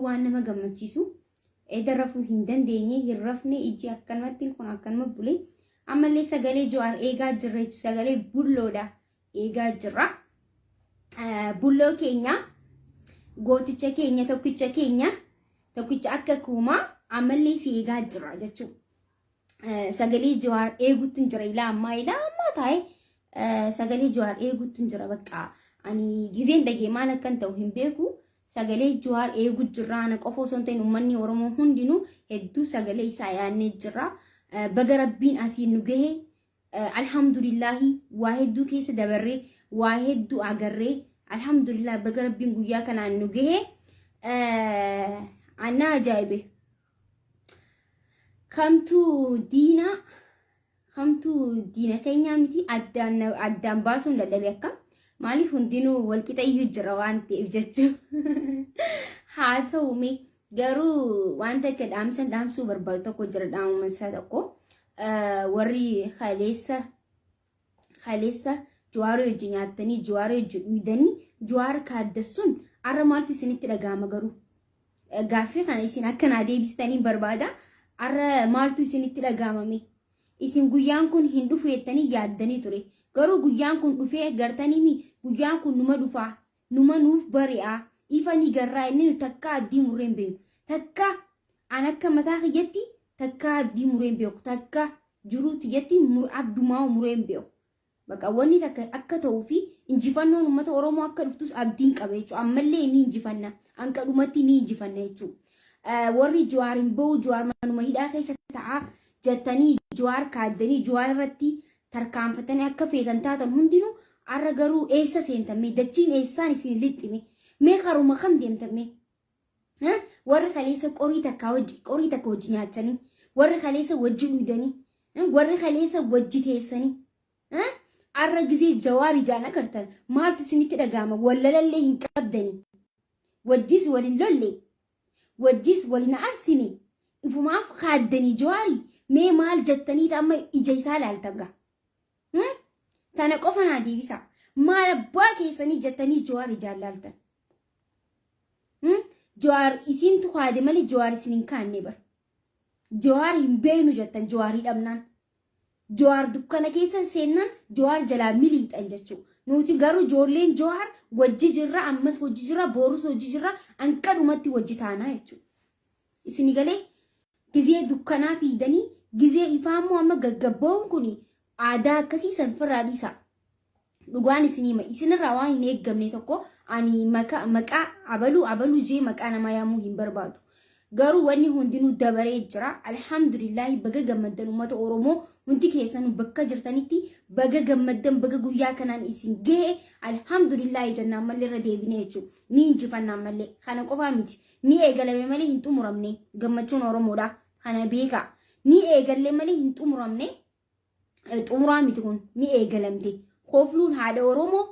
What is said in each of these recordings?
Hedduu waan nama gammachiisu. Eda rafuu hin dandeenye, hin rafne, ijji akkanumatti kun akkanuma bule. Ammallee sagalee Jawaar eegaa jirra jechuudha. Sagalee bulloodha eegaa jirra. Bulloo keenya, gooticha keenya, tokkicha keenya, tokkicha akka kuumaa ammallee si eegaa jirra jechuudha. Sagalee Jawaar eeguutti hin jira ilaa ammaa, ilaa ammaa taa'ee sagalee Jawaar eeguutti hin jira. Bakka ani gizeen dhagee maal akkan ta'u hin beeku. Sagalee Jawaar eegu jirra. Ana qofa osoo hin ta'in uummanni Oromoo hundinuu hedduu sagalee isaa yaadnee jirra. Baga Rabbiin asiin nu gahe. Alhamdulillaahi, waa hedduu keessa dabarree, waa hedduu agarree, alhamdulillah, baga Rabbiin guyyaa kanaan nu gahe. Annaa ajaa'ibe. Kamtu diina, kamtu diina keenyaa miti, addaan addaan baasuun dadhabe. Akka maaliif hundinuu walqixa iyyuu jira waan ta'eef jechuun. Haa ta'u mee, garuu wanta akka dhaamsan dhaamsuu barbaadu tokko jira, dhaamuma isaa tokko. Warri kaleessa Jawaarii hojii nyaattanii, Jawaarii hojii dhuydanii, Jawaar kaaddassuun arra maaltu isinitti dhaga'ama garuu? Gaaffii kana isin akka naa deebistanii barbaada. Arra maaltu isinitti dhaga'amame? Isin guyyaan kun hin dhufu jettanii yaaddanii ture. Garuu guyyaan kun dhufee gartanii mi, guyyaan kun numa dhufaa, numa nuuf bari'aa, ifa ni garraa inni nu takkaa abdii murree hin beeknu. Takka an akka mataa kiyyatti takkaa abdii muree hin beeku. Takka jiruu tiyyatti abdumaa muree hin beeku. Bakka wanni takka akka ta'uu fi injifannoon uummata Oromoo akka dhuftus abdiin qaba jechuudha. Ammallee ni injifanna. Hanqa dhumatti ni injifanna jechuudha. Warri Jawaar hin bahu, Jawaar manuma hidhaa keessa ta'a jettanii Jawaar kaaddanii, Jawaar irratti tarkaanfatanii akka feetan taatan hundinuu arra garuu eessa seentan mee? Dachiin eessaan isin lixxime mee? Karuma kam deemtan mee? Warri kaleessa qorii takka hojii, qorii takka hojii nyaachanii, warri kaleessa wajji dhuydanii, warri kaleessa wajji teessanii, arra gizee Jawaar ijaan agartan maaltu isinitti dhaga'ama? Wallalallee hin qabdanii, wajjis walin lolle, wajjis walin arsine, ifumaaf kaaddanii Jawaarii. Mee maal jettanii amma ija isaa laaltan gaa? Tana qofa naa deebisa. Maal abbaa keessanii jettanii Jawaar ijaan laaltan? Jawaar isintu kaade malee Jawaar isin hin kaanne bar. Jawaar hin beeknu jettan Jawaarii dhabnaan. Jawaar dukkana keessa seennaan Jawaar jalaa miliixan jechuudha. Nuti garuu ijoolleen Jawaar wajji jirra, ammas wajji jirra, boorus wajji jirra, hanqadhumatti wajji taanaa jechuudha. Isini galee gizee dukkanaa fiidanii gizee ifaa immoo amma gaggabba'uun kun aadaa akkasii san firraa dhiisa. Dhugaan isinii hima, isinirraa waan hin eeggamne tokko. Ani maqaa abaluu abaluu jee maqaa namaa yaamuu hin barbaadu. Garuu wanni hundinuu dabaree jira. Alhamdulillaahi, baga gammaddan uummata Oromoo hundi keessanuu bakka jirtanitti baga gammaddan, baga guyyaa kanaan isin gahe. Alhamdulillaahi jennaan mallee irra deebinee jechuudha. Ni injifannaan mallee kana qofaa miti. Ni eegalame malee hin xumuramne gammachuun Oromoodha. Kana beekaa. Ni eegalle malee hin xumuramne. Xumuraa miti kun, ni eegalamte. Kofluun haadha Oromoo,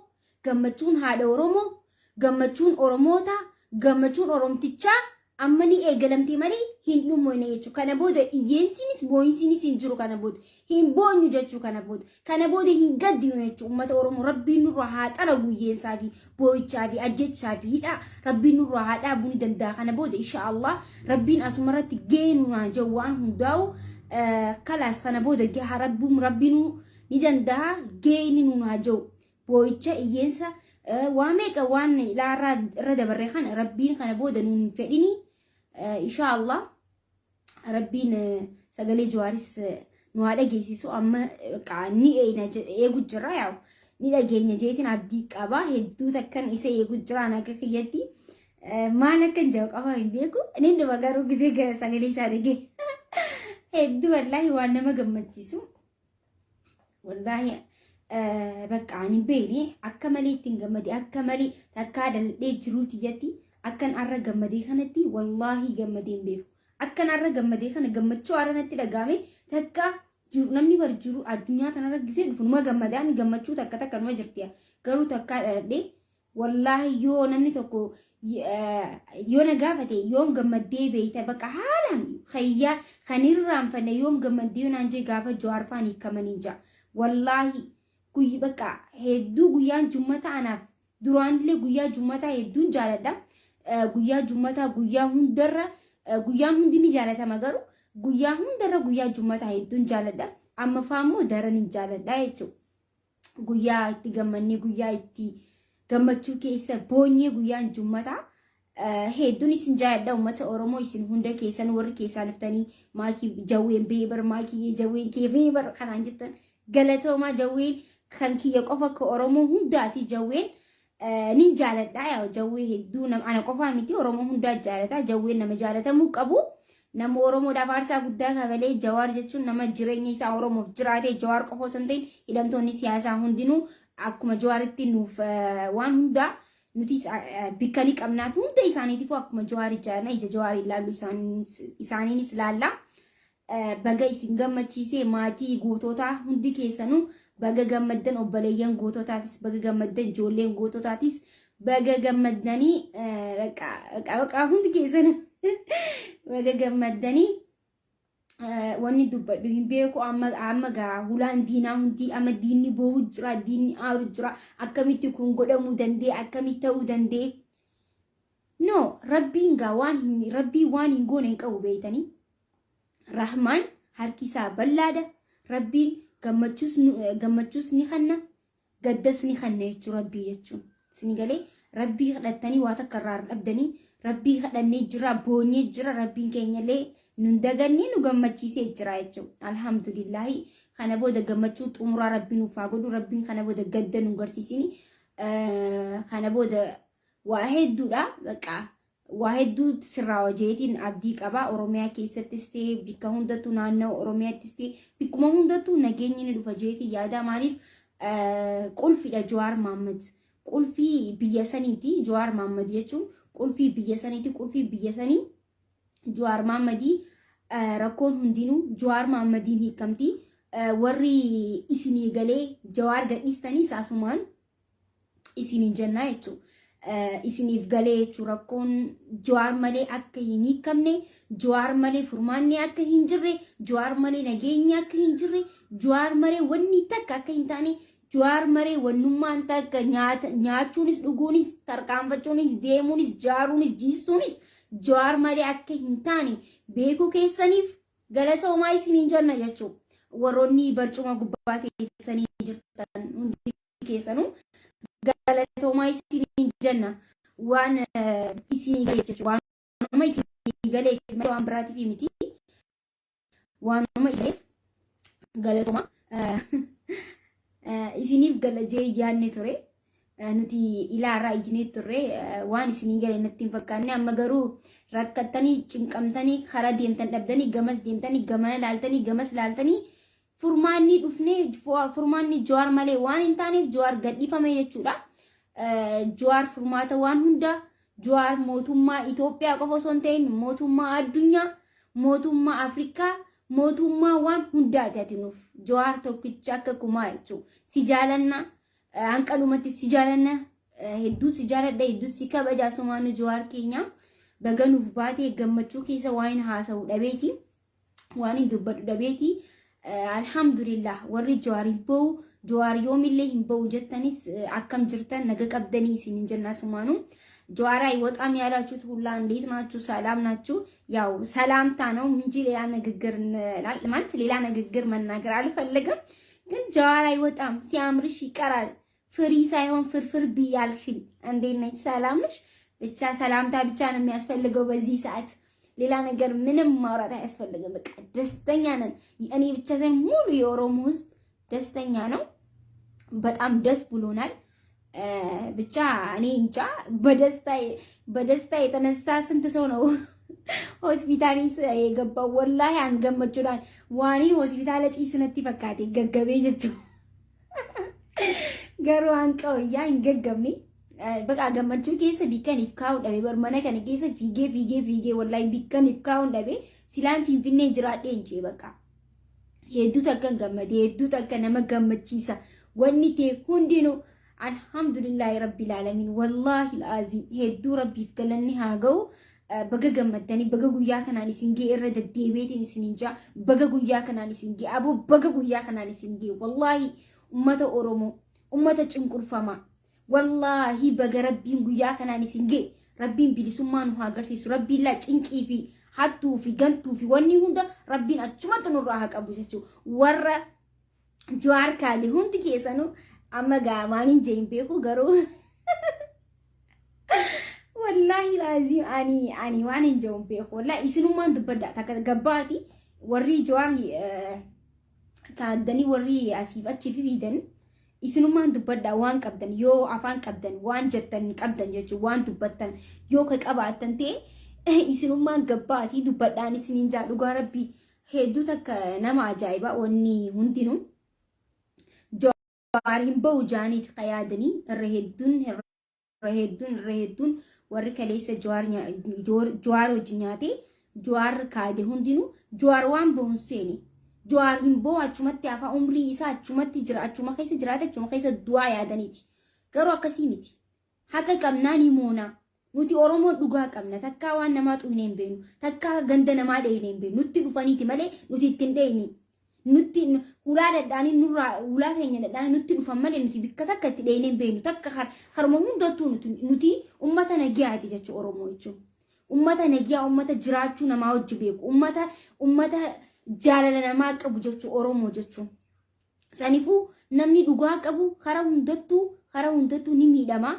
gammachuun haadha Oromoo, gammachuun Oromoota, gammachuun Oromtichaa amma ni eegalamte malee hin dhumne jechuudha. Kana booda iyyeensiinis boo'insiinis hin jiru kana booda. Hin boonyu jechuu kana booda. Kana booda hin gaddinu jechuudha. Uummata Oromoo Rabbiin nurraa haa xaragu, iyyeensaa fi boo'ichaa fi ajjechaa fi hidhaa Rabbiin nurraa haa dhaabuu ni danda'a. Kana booda insha Allah Rabbiin asumarratti gahee nurraa jiru waan hundaa'u kalaas kana booda gaha, Rabbiin Rabbiinuu ni danda'a, gahee inni nuun haa jiru. Boo'icha, iyyeensa, waa meeqa waan ilaarraa irra dabarre kana Rabbiin kana booda nuun hin fedhini. Insha Allah Rabbiin sagalee Jawaaris nu haa dhageessisu. Amma ni eegu jira, yaa'u ni dhageenya jeetiin abdii qaba. Hedduu takkan isa eegu jira. Akka kiyyatti maal akka hin jiru qaba hin beeku, inni dhuma garuu gisee sagalee isaa dhagee hedduu wallaahi waan nama gammachiisu. Wallaahi bakka ani hin beekne akka malee ittiin gammade, akka malee takkaa dhaladhee jiruuti jetti akkan arra gammadee kanatti wallaahi gammadee hin beeku. Akkan arra gammadee kana, gammachuu arra natti dhagahame takka jiru. Namni bar jiru addunyaa tanarra gisee dhufu numa gammadaa, gammachuu takka takka numa jirti, garuu takkaa dhaladhee wallaahi yoo namni tokko yoo na gaafate yoom gammaddee beeyta, bakka haalaan kayyaa kan irraanfanne yoom gammaddee yoo naan jee, gaafa Jawaar faan hiikamanii jaa. Wallaahi guyyi bakka hedduu guyyaan jummata anaaf duraanillee guyyaa jummataa hedduun jaaladha. Guyyaa jummataa guyyaa hundarra, guyyaan hundi ni jaalatama, garuu guyyaa hundarra guyyaa jummataa hedduun jaaladha. Amma faa immoo daran hin jaaladha jechuudha. Guyyaa itti gammannee, guyyaa itti gammachuu keessa boonyee, guyyaan jummataa hedduun isin jaaladha. Uummata Oromoo, isin hunda keessan warri keessaan dhuftanii maakii jawween beebar, maakii jawween kee beebar kanaan jettan, galatoomaa. Jawween kan kiyya qofa, akka Oromoo hundaati. Jawween nin jaaladha. Yaa jawwee hedduu ana qofaa miti, Oromoo hundaa jaalata. Jawween nama jaalatamuu qabu, nama Oromoodhaaf aarsaa guddaa kafalee. Jawaar jechuun nama jireenya isaa Oromoof jiraate. Jawaar qofa osoo hin ta'in, hidhamtoonni siyaasaa hundinuu akkuma Jawaaritti nuuf waan hundaa nutis bikka ni qabnaaf. Hunda isaaniitiif akkuma Jawaarii jaalanna, ija Jawaarii ilaallu isaaniinis laalla. Baga isin gammachiisee. Maatii goototaa hundi keessanuu baga gammaddan, obboleeyyan goototaatis baga gammaddan, ijoolleen goototaatis baga gammaddanii, baqa hundi keessanuu baga gammaddanii. Wanni dubbadhu hin beeku. Amma gaa hulaan diinaa hundi, amma diinni boohu jira, diinni aaru jira. Akkamitti kun godhamuu danda'e? Akkamitti ta'uu danda'e? No, Rabbiin gaa waan hin Rabbiin waan hin goone hin qabu, beeytanii. Rahmaan harki isaa bal'aadha. Rabbiin gammachuus ni kanna, gaddas ni kanna jechuu Rabbii jechuun. Isin galee? Rabbii kadhattanii waa takka irraa dhabdanii, Rabbii kadhannee jira, boonyee jira, Rabbiin keenyallee nun dagannee nu gammachiisee jira jechuudha. Alhamdulillaahi, kana booda gammachuu xumuraa Rabbiin nuuf haa godhu. Rabbiin kana booda gadda nu garsiisini. Kana booda waa hedduudha, bakka waa hedduu sirraa hojeetiin abdii qaba. Oromiyaa keessattis ta'e, bakka hundattuu, naannoo Oromiyaattis ta'e, bakkuma hundattuu nageenyi ni dhufa jeetiin yaada. Maaliif? Qulfiidha Jawaar Mahaammad. Qulfii biyya saniiti Jawaar Mahaammad jechuun, qulfii biyya saniiti, qulfii biyya sanii Jawaar Mahammadii. Rakkoon hundinuu Jawaar Mahammadiin hiikamti. Warri isinii galee Jawaar gadhiistanii saasumaan isiniin jennaa jechuudha. Isiniif galee jechuudha, rakkoon Jawaar malee akka hin hiikamne, Jawaar malee furmaanni akka hin jirre, Jawaar malee nageenyi akka hin jirre, Jawaar malee wanni takka akka hin taane, Jawaar malee wannummaan takka nyaata nyaachuunis, dhuguunis, tarkaanfachuunis, deemuunis, jaaruunis, jiisuunis Jawaar malee akka hin taane beekuu keessaniif galatoomaa isiniin jenna jechuudha. Warroonni barcuma gubbaa teessanii jirtan hundi keessanuu galatoomaa isiniin jenna. Waan isinii galee jechuudha. Waanuma isinii galee malee waan biraatiif miti. Waanuma isiniif galatoomaa. Isiniif gala jee yaadne ture. Nuti ilaarraa ijinee turre, waan isinii gale natti hin fakkaanne. Amma garuu rakkattanii, cinqamtanii, karaa deemtan dhabdanii, gamas deemtanii, gamana laaltanii, gamas laaltanii, furmaanni dhufnee furmaanni Jawaar malee waan hin taaneef Jawaar gadhiifame jechuudha. Jawaar furmaata waan hundaa. Jawaar mootummaa Itoophiyaa qofa osoo hin ta'in mootummaa addunyaa, mootummaa Afrikaa, mootummaa waan hundaati ati nuuf. Jawaar tokkicha akka kumaa jechuudha. Si jaalanna, hanqalumatti si jaalanna, hedduu si jaaladha, hedduu si kabaja. Asumaanu Jawaar keenya baga nuuf baatee. Gammachuu keessa waan haasa'u dhabeeti. Waan hin dubbadhu dhabeeti. Alhamdulillah, warri Jawaar hin ba'u, Jawaar yoomillee hin ba'u jettanis, akkam jirtan? Naga qabdanii isin hin jenna asumaanu. ጀዋር አይወጣም ያላችሁት ሁላ እንዴት ናችሁ? ሰላም ናችሁ? ያው ሰላምታ ነው እንጂ ሌላ ንግግር ማለት ሌላ ንግግር መናገር አልፈልግም። ግን ጀዋር አይወጣም፣ ሲያምርሽ ይቀራል። ፍሪ ሳይሆን ፍርፍር ብያልሽኝ። እንዴት ነች? ሰላም ነሽ? ብቻ ሰላምታ ብቻ ነው የሚያስፈልገው በዚህ ሰዓት። ሌላ ነገር ምንም ማውራት አያስፈልግም። በቃ ደስተኛ ነን። እኔ ብቻ ሳይሆን ሙሉ የኦሮሞ ሕዝብ ደስተኛ ነው። በጣም ደስ ብሎናል። ብቻ እኔ እንጃ፣ በደስታ የተነሳ ስንት ሰው ነው ሆስፒታል የገባው? ወላሂ አንገመቹዳን waanin hospitaala ciisu natti fakkaate gaggabee jechuudha. Garuu hanqa wayyaa hin gaggabne. Baqa gammachuu keessa bikkaniif kaa'uu dhabe. Bar mana kana keessa fiigee fiigee fiigee, wallaahi bikkaniif kaa'uu dhabe. Silaan Finfinnee jiraadhee hin jee baqa. Hedduu takka gammadee, hedduu takka nama gammachiisa. Wanni ta'e hundinuu alhamdulillahi rabbil alamin, wallaahi alaaziim, hedduu Rabbiif galanni haa ga'u. Baga gammaddanii, baga guyyaa kanaan isin ga'e. Irra deddeebiitiin isin hin jaa, baga guyyaa kanaan isin ga'e. Aboo, baga guyyaa kanaan isin ga'e. Wallaahi ummata Oromoo, ummata cunqurfamaa, wallaahi baga Rabbiin guyyaa kanaan isin ga'e. Rabbiin bilisummaa nu haa agarsiisu. Rabbiin laa cinqii fi hattuu fi gantuu fi wanni hunda Rabbiin achumatti nurraa haa qabu jechuudha. Warra Jawaar kaade hundi keessanuu amma gaa maaliin jee hin beeku garuu wallaahi laaziim ani waan hin jiru hin beeku. Wallaahi isinummaan dubbadha takka gabbaati warri Jawaar kaaddanii warri asiif achi fiidan isinummaan dubbadha. Waan qabdan yoo afaan qabdan, waan jettan qabdan jechuun, waan dubbattan yoo ka qabaattan ta'e, isinummaan gabbaatii dubbadhaan isiniin jaa. Dhugaa Rabbii hedduu takka nama ajaa'ibaa wanni hundinuu. Jawaar hin bahu jaaniiti ka yaadanii irra hedduun, irra hedduun, irra hedduun. Warri kaleessa Jawaar wajjin nyaatee Jawaar kaade hundinuu Jawaar waan bahu hin seene. Jawaar hin bahu, achumatti hafa, umrii isaa achumatti jira, achuma keessa jiraate, achuma keessa du'aa yaadaniiti. Garuu akkasii miti. Haqa qabnaa ni moonaa. Nuti Oromoon dhugaa qabna. Takkaa waan namaa xuynee hin beeknu. Takkaa ganda namaa dheeyne hin beeknu. Nutti dhufaniiti malee nuti ittiin dheeyne. Nutti hulaa dhadhaanii nurraa, hulaa teenya dhadhaanii nutti dhufan malee nuti bikka takka itti dheeyne hin beeknu. Takka haruma hundattuu nuti ummata nagiyaati jechuudha Oromoo jechuun. Ummata nagiyaa, ummata jiraachuu namaa wajji beeku, ummata jaalala namaa qabu jechuudha Oromoo jechuun. Saniifuu namni dhugaa qabu karaa hundattuu ni miidhama.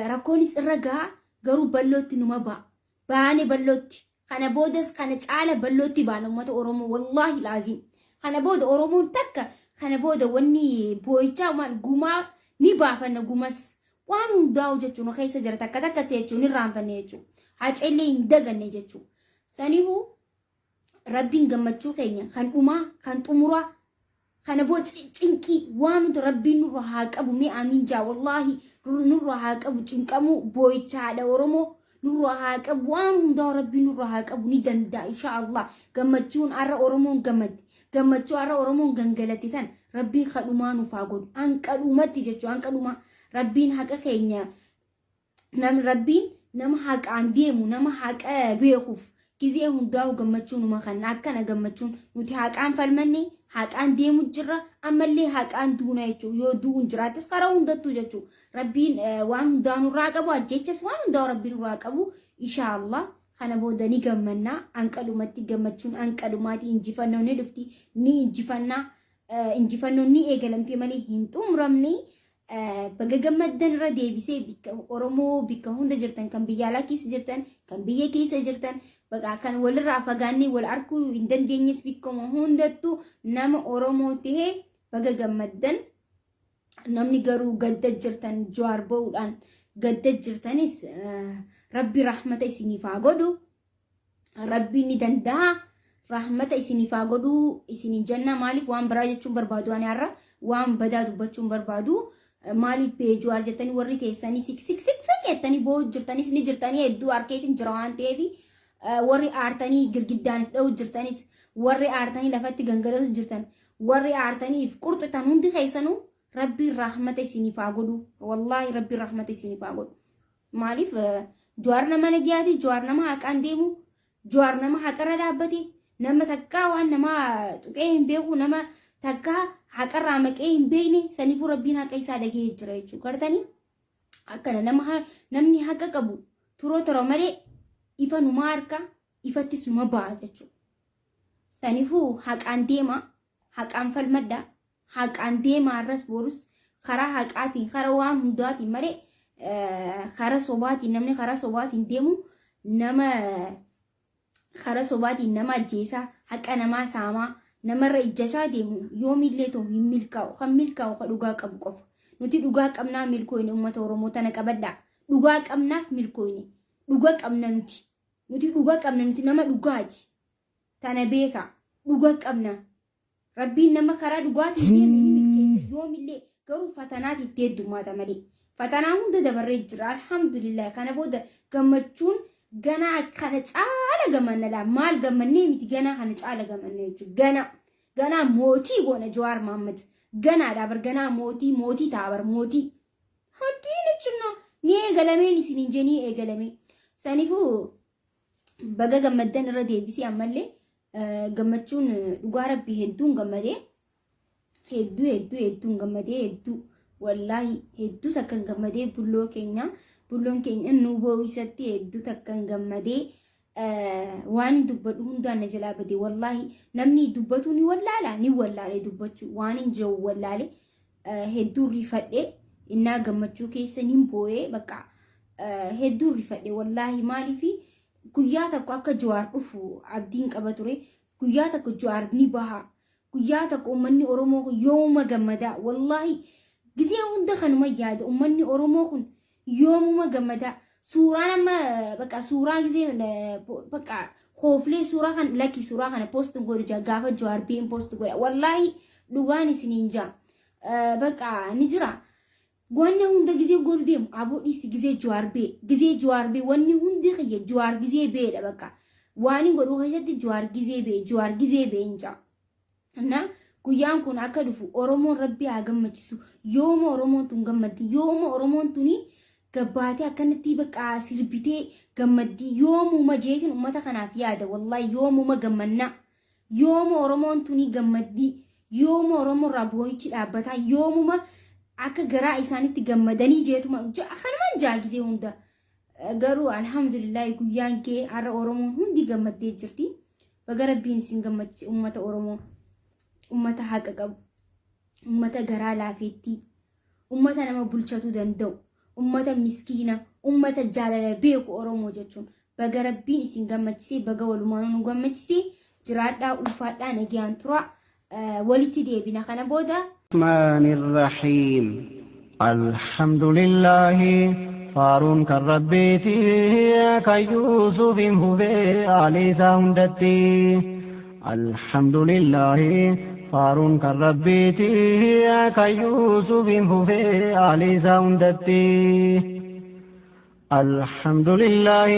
Rakkoonis irra gaha, garuu ballootti numa ba'a. Baane ballootti. Kana boodas kana caala ballootti baana uummata Oromoo, wallaahi laaziim. Kana booda Oromoon takka kana booda wanni boo'ichaa maal gumaa ni baafanna, gumas waan hundaa'u jechuun keessa jira, takka takka ta'e jechuun hin raanfanne jechuun. Haceellee hin daganne jechuun. Saniifuu Rabbiin gammachuu keenya kan dhumaa, kan xumuraa, kana booda cinqii waan hunda Rabbiin nurra haa qabu. Mee amiin jaa. Wallaahi nurra haa qabu cinqamuu, boo'icha haadha Oromoo nurra haa qabu. Waan hundaa Rabbiin nurra haa qabu, ni danda'a insha Allah. Gammachuun har'a Oromoon gammadde, gammachuu har'a Oromoon gangalate tan Rabbiin kadhumaa nuuf haa godhu, hanqadhumatti jechuu, hanqadhumaa Rabbiin haqa keenya nam Rabbiin nama haqaan deemu, nama haqa beekuuf gizee hundaa'u gammachuu numa kan akkana gammachuun. Nuti haqaan falmanne, haqaan deemu jirra, ammallee haqaan duuna jechuudha. Yoo du'uun jiraattes karaa hundattuu jechuudha. Rabbiin waan hundaa nurraa qabu, ajjechas waan hundaa Rabbiin nurraa qabu inshaallah. Kana booda ni gammannaa hanqadhumatti, gammachuun hanqadhumaati. Injifannoo ni dhufti, ni injifannaa. Injifannoon ni eegalamte malee hin xumuramne. Baga gammaddan irra deebisee bikka Oromoo bikka hunda jirtan, kan biyya alaa keessa jirtan, kan biyya keessa jirtan, baqa kan walirraa fagaannee wal arguu hin dandeenyes, bikkuma hundattuu nama Oromoo tahee baga gammaddan. Namni garuu gadda jirtan, Jawaar ba'uudhaan gadda jirtanis, Rabbi rahmata isiniif haa godhu. Rabbiin ni danda'a, rahmata isiniif haa godhu isiniin jenna. Maaliif waan biraa jechuun barbaadu, ani har'a waan badaa dubbachuun barbaadu. Maaliif bee Jawaar jettanii warri teessanii sik sik sik sik jettanii boo'u jirtanis ni jirtanii, hedduu harkeetiin jira waan ta'eef, warri aartanii girgiddaaniif dha'u jirtanis, warri aartanii lafatti gangalatu jirtan, warri aartaniif qurxitan hundi keessanuu Rabbiin rahmata isiniif haa godhu. Wallaahi Rabbiin rahmata isiniif haa godhu. Maaliif Jawaar nama nagiyaati, Jawaar nama haqaan deemu, Jawaar nama haqarra dhaabbate, nama takkaa waan nama tuqee hin beeku, nama takkaa haqarraa maqee hin beekne. Saniifuu Rabbiin haqa isaa dhagee jira jechuudha. Gartanii akkana nama namni haqa qabu turoo tura malee ifa numa harka, ifattis numa ba'a jechuudha. Saniifuu haqaan deema, haqaan falmadha, haqaan deema. Har'as borus karaa haqaatiin, karaa waan hundaatiin malee karaa sobaatiin, namni karaa sobaatiin deemu, nama karaa sobaatiin nama ajjeesaa, haqa namaa saamaa, namarra ijjachaa deemu yoomillee ta'u hin milkaa'u. Kan milkaa'u ka dhugaa qabu qofa. Nuti dhugaa qabnaa milkooyne. Uummata Oromoo tana qabadhaa, dhugaa qabnaaf milkooyne. Dhuga qabna nuti, nuti dhuga qabna, nuti nama dhugaati, tana beekaa, dhuga qabna. Rabbiin nama karaa dhugaatiin deeme ni milkeessa yoomillee, garuu fatanaati itti heddummaata malee. Fatanaa hunda dabarree jira, alhamdulillah. Kana booda gammachuun ganaa kana caala gammanna. Maal gammannee miti, ganaa kana caala gammanna jechuudha. Ganaa ganaa mootii goona Jawaar Mahammad. Ganaadha bar, ganaa mootii mootii ta'a bar mootii. Haddiin jechuun ni eegalameen isiniin jee, ni eegalame. Saniifuu baga gammaddan irra deebisee ammallee. Gammachuun dhugaa Rabbii hedduun gammadee, hedduu hedduu hedduun gammadee, hedduu wallaahi hedduu takkan gammadee. Bulloo keenya Bulloon keenya nu boo'isatti hedduu takkan gammadee waan hin dubbadhu hundaan na jalaa bade. Wallaahi namni dubbatu ni wallaala, ni wallaale dubbachuu waan hin jiru wallaale. Hedduu rifadhe, innaa gammachuu keessa nin boo'ee, bakka hedduu rifadhe wallaahi. Maaliifi guyyaa tokko akka Jawaar dhufu abdiin qaba ture. Guyyaa tokko Jawaar ni baha, guyyaa tokko uummanni Oromoo kun yoomuma gammadaa? Wallaahi gizee hunda kanuma yaada, uummanni Oromoo kun yoomuma gammadaa? Suuraan amma bakka suuraa gizee bakka hooflee suuraa kan lakki suuraa kana post godhu jaa, gaafa Jawaar been post godha. Wallaahi dhugaan isiniin jaa, bakka ni jira. Wanni hunda gizee godhu deemu aboo dhiisi, gizee Jawaar bee, gizee Jawaar bee, wanni hundi kiyya Jawaar gizee beedha. Bakka waan hin godhu keessatti Jawaar gizee bee, Jawaar gizee bee hin jaa. Na guyyaan kun akka dhufu Oromoon Rabbi haa gammachiisu. Yooma Oromoon tun gammaddi? Yooma Oromoon tuni gabbaatee akkanatti bakka sirbitee gammaddi? Yoomuma jeetin uummata kanaaf yaada. Wallaahi yoomuma gammannaa? Yooma Oromoon tuni gammaddi? Yooma Oromoo irraa boo'ichi dhaabbataa? Yoomuma akka garaa isaanitti gammadanii jeetuma kanumaan jaa gizee hunda. Garuu alhamdulillahi guyyaan kee har'a, Oromoon hundi gammaddee jirti. Baga Rabbiin isin gammachise uummata Oromoo, uummata haqa qabu, uummata garaa laafeettii, uummata nama bulchatuu danda'u, uummata miskiina, uummata jaalala beeku Oromoo jechuun. Baga Rabbiin isin gammachisee, baga walumaanuu nu gammachisee. Jiraadhaa, ulfaadhaa, nagayaan turaa, walitti deebina kana booda. الرحمن الرحيم. الحمد لله faaruun kan Rabbiiti, kan Yuusufin hubee aliisaa hundatti. الحمد لله faaruun kan Rabbiiti, kan Yuusufin hubee aliisaa hundatti. الحمد لله.